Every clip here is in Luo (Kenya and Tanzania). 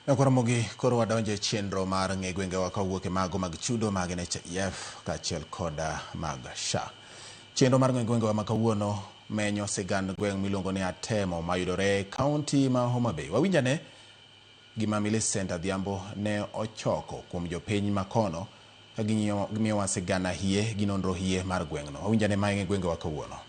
Nyakwaramogi koro wadonjo e chenro mar ng'e gwengewa kawuok e mago mag chudo mag NHIF kaachiel koda mag SHA. Chenro mar ng'e gwengewa ma kawuono menyo sigand gweng' miluongo ni Atemo mayudore e kaunti ma Homa Bay. Wawinj ane gima Millicent Adhiambo ne ochoko kuom jopiny makono ka gimiyowa sigana hie gi nonro hie mar gweng'no. Wawinj ane mae ng'e gwengewa kawuono.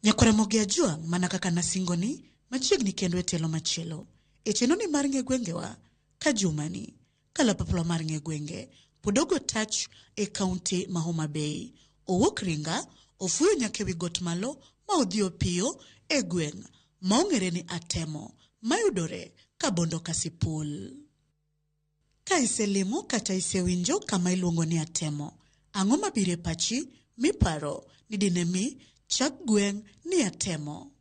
Nyakwaramogi Ajwang' mana kaka nasingoni machiegni kendo e tielo machielo. E chenroni mar ng'e gwengewa ka jumani kalapapla mar ng'e gwenge pod ogo tach e kaunti ma Homa Bay. Owuok Ringa, ofuyo nyaka ewi got malo ma odhi opiyo e gweng' ma ong'ere ni Atemo mayudore Kabondo Kasipul. Ka iselimo kata isewinjo kama iluongo ni Atemo, ang'o mabiro e pachi miparo ni dine mi chak gweng' ni Atemo?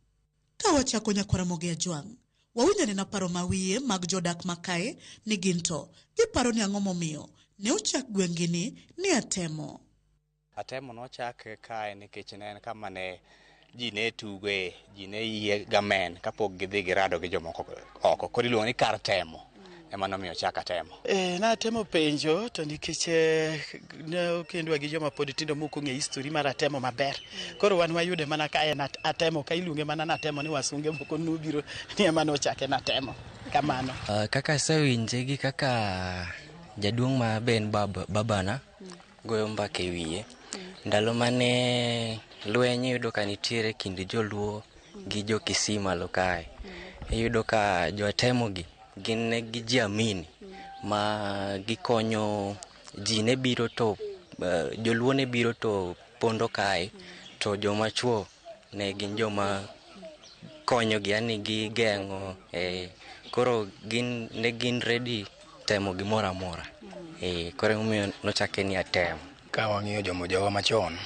Ka wachako Nyakwaramogi Ajwang', wawinjo anena paro ma wiye mag jodak makae ni gin to giparo ni ang'o momiyo ne ochak gweng'gi ni Atemo. Atemo nochak kae nikech ne en kama ne ji ne tugoe, ji ne yie gamen kapok gidhi girado gi jomoko oko. Koro iluongo ni kar temo. Ema nomiyo ochak Atemo. Natemo penjo to nikech ne okendwa gi joma pod tindo mok ong'eyo history mar Atemo maber. Koro wan wayude mana ka en Atemo, ka iluonge mana Natemo ni wasunge moko nobiro ni ema nochake Natemo. Kamano. Kaka asewinje gi kaka jaduong' ma be en babana goyo mbaka e wiye. Ndalo mane lweny iyudo ka nitiere kind joluo gi jo Kisii malo kae. Iyudo ka jo Atemo gi gin ne gi jiamini ma gikonyo ji ne biro to joluo ne biro to pondo kae to joma chuo ne gin joma konyogi yani gigeng'o koro gin ne gin ready temo gimoro amora. Koro emomiyo nochake ni Atemo. Ka wang'iyo jowa machon,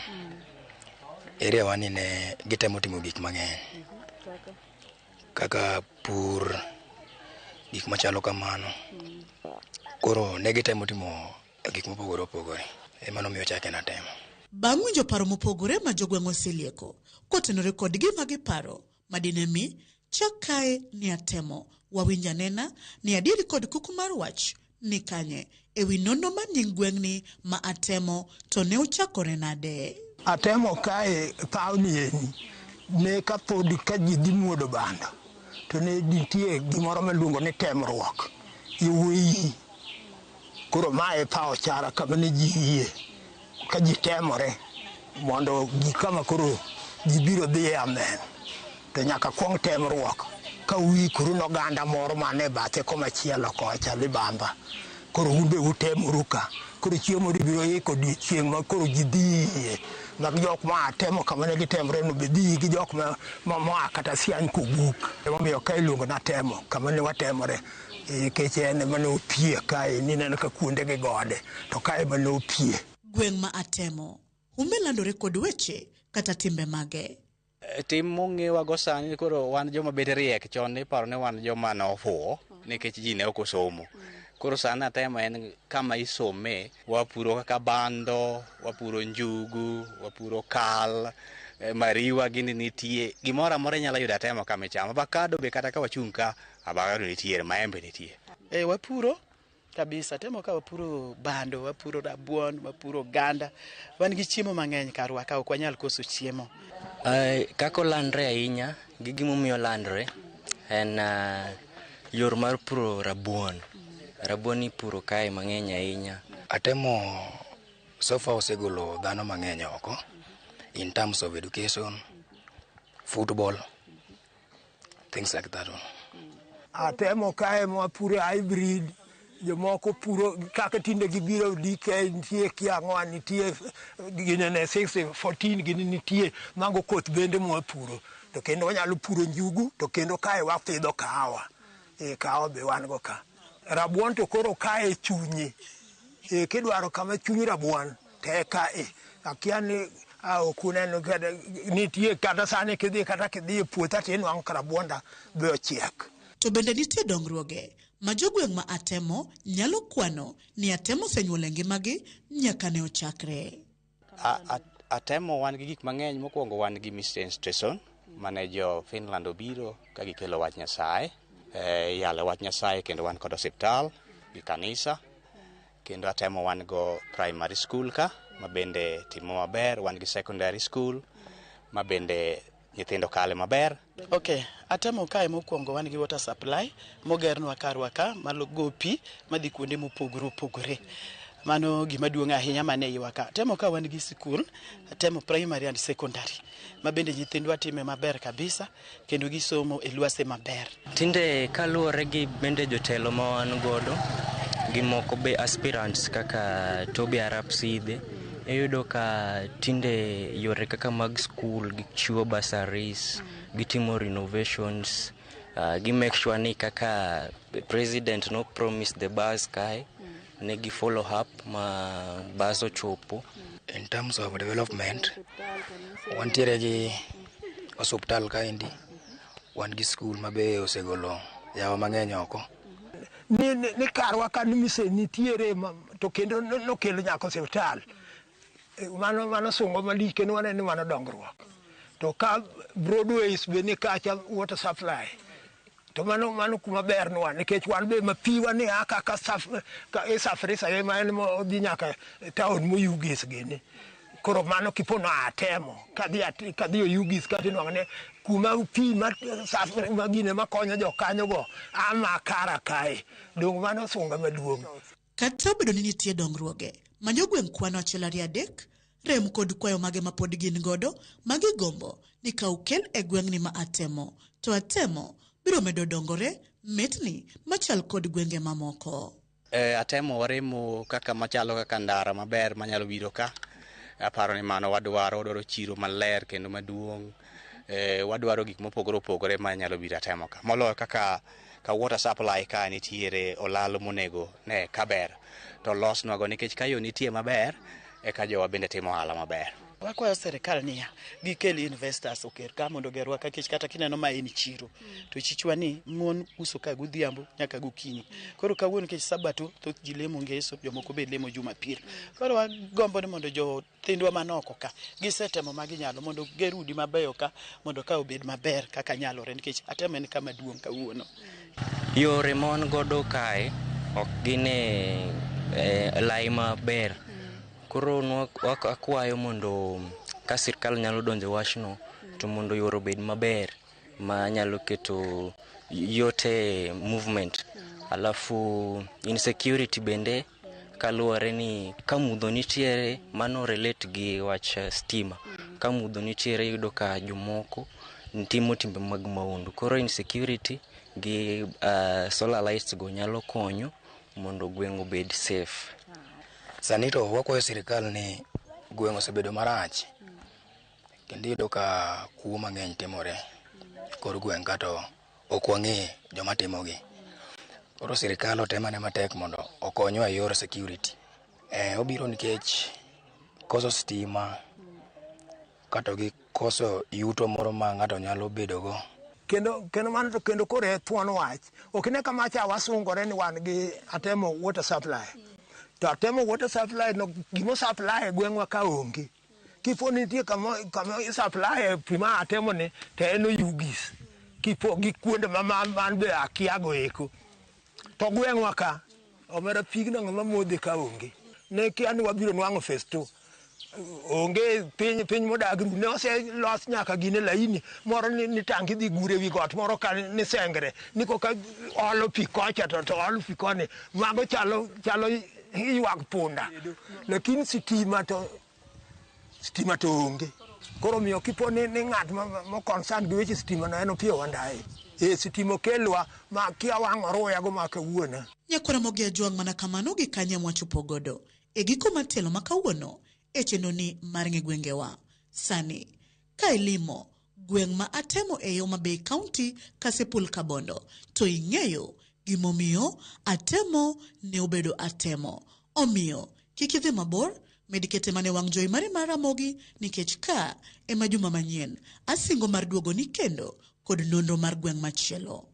area wa ni ne gitemo timo gik mang'eny kaka pur, gik machalo kamano. Koro ne gitemo timo gik mopogore opogore, ema nomiyo ochake Natemo. Bang' winjo paro mopogore ma jogweng' oselieko kotenore kod gima giparo madine mi chak kae ni Atemo, wawinj anena ni adieri kod kuku mar wach ni kanye ewi nonro mar nying gweng'ni ma Atemo to ne ochakore nade? Atemo kae paw ni eni ne kapod ka ji dhi muodo bando to ne nitie gimoro miluongo ni temruok yowuoyi. Koro mae paw chara kama ne ji yie ka ji temore mondo gik kama koro ji biro dhi e amen to nyaka kuong temruok ka uikoru ne oganda moro man e bathe komachielo kocha libamba. Koro un be utemoru ka. Koro chieng' moro ibiro iko odiochieng' ma koro ji dhi yie mag jok ma Atemo kama ne gitemre no be dhi gi jok ma moa kata Siany kobuk. Emomiyo ka iluongo ni Atemo kama ne watemore nikech en ema ne opie kae nineno ka kuonde gi gode to kae ema ne opie. Gweng' ma Atemo humbe landore kod weche kata timbe mage. Tim mong'ewago sani koro wan joma bet riek, chon iparo ni wan joma nofuwo nikech ji ne ok osomo. Koro sani Atemo en kama isome, wapuro kaka bando, wapuro njugu, wapuro kal, mariwa gini nitie, gimoro amora inyalo yudo Atemo kama ichamo. Avocado be kata ka wachung' ka, avocado nitiere, maembe nitie. Wapuro kabisa, Atemo ka wapuro bando, wapuro rabuon, wapuro oganda. Wan gi chiemo mang'eny karwa ka ok wanyal koso chiemo. Kaka olandre ahinya gi gimomiyo olandre en yor mar puro rabuon. Rabuon ipuro kae mang'eny ahinya. Atemo so far osegolo dhano mang'eny oko in terms of education, football, things like that. Atemo kae mwapuro hybrid, jomoko puro kaka tinde gibiro DK nitie kiang'o nitie ginene 6 14 gini nitie mago koth bende mwapuro to kendo wanyalo puro njugu to kendo kae wapidho kahawa. Kahawa be wan go ka. Rabuon to koro kae chunye. Kidwaro kama chuny rabuon to e kae. Akia ni ok uneno kata nitie kata sani kidhi kata kidhi e puotha to inwang'o ka rabuonda be ochiek. To bende nitie dongruoge ma jogweng' ma Atemo nyalo kwano ni Atemo osenyuolo e ngimagi nyaka ne ochakre. Atemo wan gi gik mang'eny. Mokwongo wan gi mission station. mane jo Finland obiro ka gikelo wach Nyasaye, yalo wach Nyasaye kendo wan kod osiptal gi kanisa kendo Atemo wan go primary school ka ma bende timo maber, wan gi secondary school ma bende nyithindo kale maber. Ok, Atemo kae mokwongo wan gi water supply mogernwa karwa ka malo pi madhi kuonde mopogore opogore. Mano gima duong' ahinya mane iwa ka. Atemo ka wan gi sikul, Atemo primary and secondary, ma bende nyithindwa time maber kabisa kendo gisomo e lwase maber. Tinde kaluwore gi bende jotelo ma wan godo gi moko be aspirants kaka Toby Arap Sidhe, iyudo ka tinde yore kaka mag skul gichiwo bursaries, gitimo renovations, gi make sure ni kaka president no promise the bus kae, ne gi follow up ma bus ochopo. In terms of development, wantiere gi osuptal kaendi, wan gi skul ma be osegolo yawa mang'eny oko. Ni karwa ka ni mise nitiere to kendo nokelo nyaka osiptal. Mano sungo malich kendo waneno ni mano dongruok. To ka Broadways be ni kacha water supply. To mano kuma bernwa nikech wan be ma pi wa ni a kaka ka isafirisha ema en modhi nyaka town Moyugis gini. Koro mano kipono Atemo kadhi Oyugis kata inwang'o ni kuma pi ma gine makonyo jokanyo go ama kara kae. Dong mano sunga maduong'. Kata obedo ni nitie dongruoge, ma jogweng' kwano achiel ariyo adek, rem kod kwayo mage ma pod gin godo ma gigombo ni ka okel e gweng'ni ma Atemo, to Atemo biro medo dongore metni machal kod gwenge mamoko. Atemo waremo kaka machalo kaka ndara maber manyalo biro ka. Aparo ni mano wadwaro chiro maler kendo maduong'. Wadwaro gik mopogore opogore manyalo biro Atemo ka. Moloyo kaka ka water supply ka nitiere olalo monego ne kaber to losnwago nikech ka yo nitie maber eka jowa bende timo ohala maber. Wakwayo sirikal niya, gikel investors oker ka mondo ogerwa ka nikech kata kineno ma en chiro. To chichwa ni mon uso ka godhiambo nyaka gokinyi. Koro kawuono nikech sabato thoth ji lemo ngeso, jomoko be lemo Jumapil. Koro wagombo ni mondo jothindwa man oko ka gisetemo ma ginyalo mondo ger udi mabeyo ka mondo ka obed maber kaka nyalore nikech Atemo en kama duong' kawuono. Yore ma wan godo kae ok gin e lai maber. Koro akwayo mondo ka sirkal nyalo donjo wachno to mondo yore obed maber ma nyalo keto yot e movement. Alafu insecurity bende kaluwore ni ka mudho nitiere mano relate gi wach stima. Ka mudho nitiere iyudo ka jomoko timo timbe mag maundu. Koro insecurity gi solar lights go nyalo konyo mondo gweng' obed safe. Sani to wakwayo sirikal ni gweng' osebedo marach kendo iyudo ka kuo mang'eny timore kor gweng' ka to ok wang'e joma timogi. Koro sirikal otem ane matek mondo okonywa e yor security. Obiro nikech koso stima kata gi koso yuto moro ma ng'ato nyalo bedo go. Kendo mano to kendo koro e thuon wach. Ok ine kama cha wasungore ni wan gi Atemo water supply. To Atemo water supply no gimo supply e gweng'wa ka onge. Kipo nitie kama supply pi ma Atemo ni to en Oyugis. Kipo gi kuonde ma man be akia go eko. To gweng'wa ka omera pigno ng'ama modhe ka onge. Ne kia ni wabiro nwang'o phase 2. Onge piny modag ru ne oselos nyaka gine laini moro ni tangi dhi gure wi got moro ka ni sengre ni koka olo pi kocha to olo pi koni mago chalo ywak punda lakini sitima to onge. Koro miyo kipo ni ng'at mo concern gi weche sitima no en Opiyo Wandayi. Sitima okelwa ma kia wang' oruya go ma kawuono. Nyakwara Ramogi Ajwang' mana kamano gi kanye mwachopo godo e giko mar tielo ma kawuono e chenro ni mar ng'e gwengewa. Sani ka ilimo gweng' ma Atemo e Homa Bay County Kasipul Kabondo to ing'eyo gimomiyo Atemo ne obedo Atemo. Omiyo kik idhi mabor, med kete mane wang' jowi mari mar Ramogi nikech ka ema juma manyien asingo mar duogo ni kendo kod nonro mar gweng' machielo.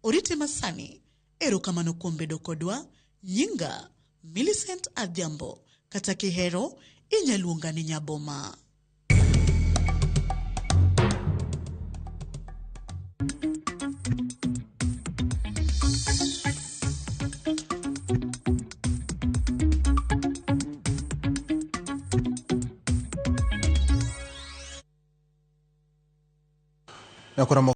Orite masani, erokamano kuom bedo kodwa. Nyinga Millicent Adhiambo, kata kihero inyaluonga ni Nyaboma. Nyakwar Ramogi.